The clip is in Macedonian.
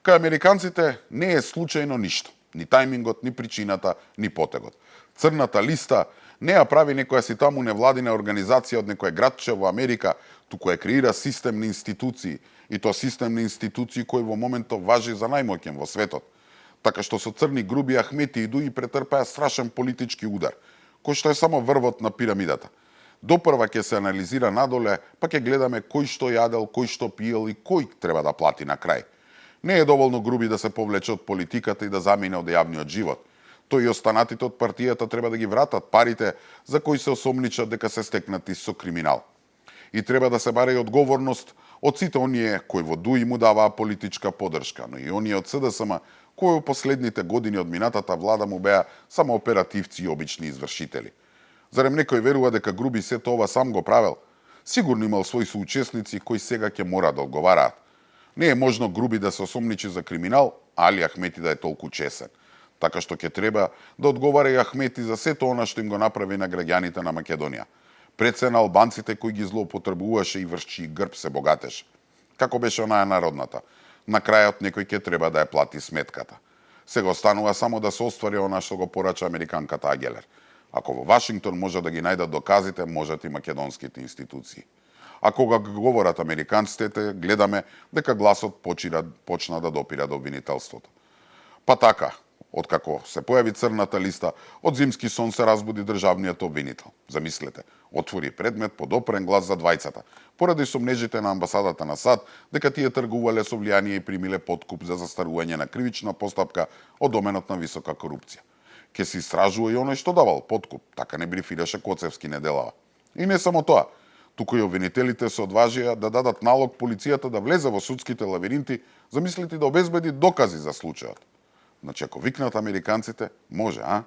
Кај американците не е случајно ништо. Ни тајмингот, ни причината, ни потегот. Црната листа не ја прави некоја си таму невладина организација од некој градче во Америка, туку ја креира системни институции, и то системни институции кои во моментов важи за најмоќен во светот. Така што со црни груби Ахмети и Дуи претрпеа страшен политички удар, кој што е само врвот на пирамидата. Допрва ќе се анализира надоле, па ќе гледаме кој што јадел, кој што пиел и кој треба да плати на крај. Не е доволно груби да се повлече од политиката и да замине од јавниот живот. Тој и останатите од партијата треба да ги вратат парите за кои се осомничат дека се стекнати со криминал. И треба да се баре и одговорност од сите оние кои во Дуи му даваа политичка поддршка, но и оние од СДСМ кои во последните години од минатата влада му беа само оперативци и обични извршители. Зарем некој верува дека Груби сето ова сам го правел? Сигурно имал своји соучесници кои сега ќе мора да одговараат. Не е можно Груби да се осомничи за криминал, а Али Ахмети да е толку чесен. Така што ќе треба да одговара и Ахмети за сето она што им го направи на граѓаните на Македонија. Пред се на албанците кои ги злоупотребуваше и врши грб се богатеше. Како беше онаја народната? На крајот некој ќе треба да ја плати сметката. Сега останува само да се оствари она што го порача американката Агелер. Ако во Вашингтон може да ги најдат доказите, можат и македонските институции. А кога говорат американците, гледаме дека гласот почна да допира до обвинителството. Па така, откако се појави црната листа, од зимски сон се разбуди државниот обвинител. Замислете, отвори предмет под опрен глас за двајцата, поради сомнежите на амбасадата на САД дека тие тргувале со влијание и примиле подкуп за застарување на кривична постапка од доменот на висока корупција. Ке се истражува и оној што давал подкуп, така не брифираше Коцевски неделава. И не само тоа, туку и обвинителите се одважија да дадат налог полицијата да влезе во судските лавиринти, замислите да обезбеди докази за случајот. Значи, ако викнат американците, може, а?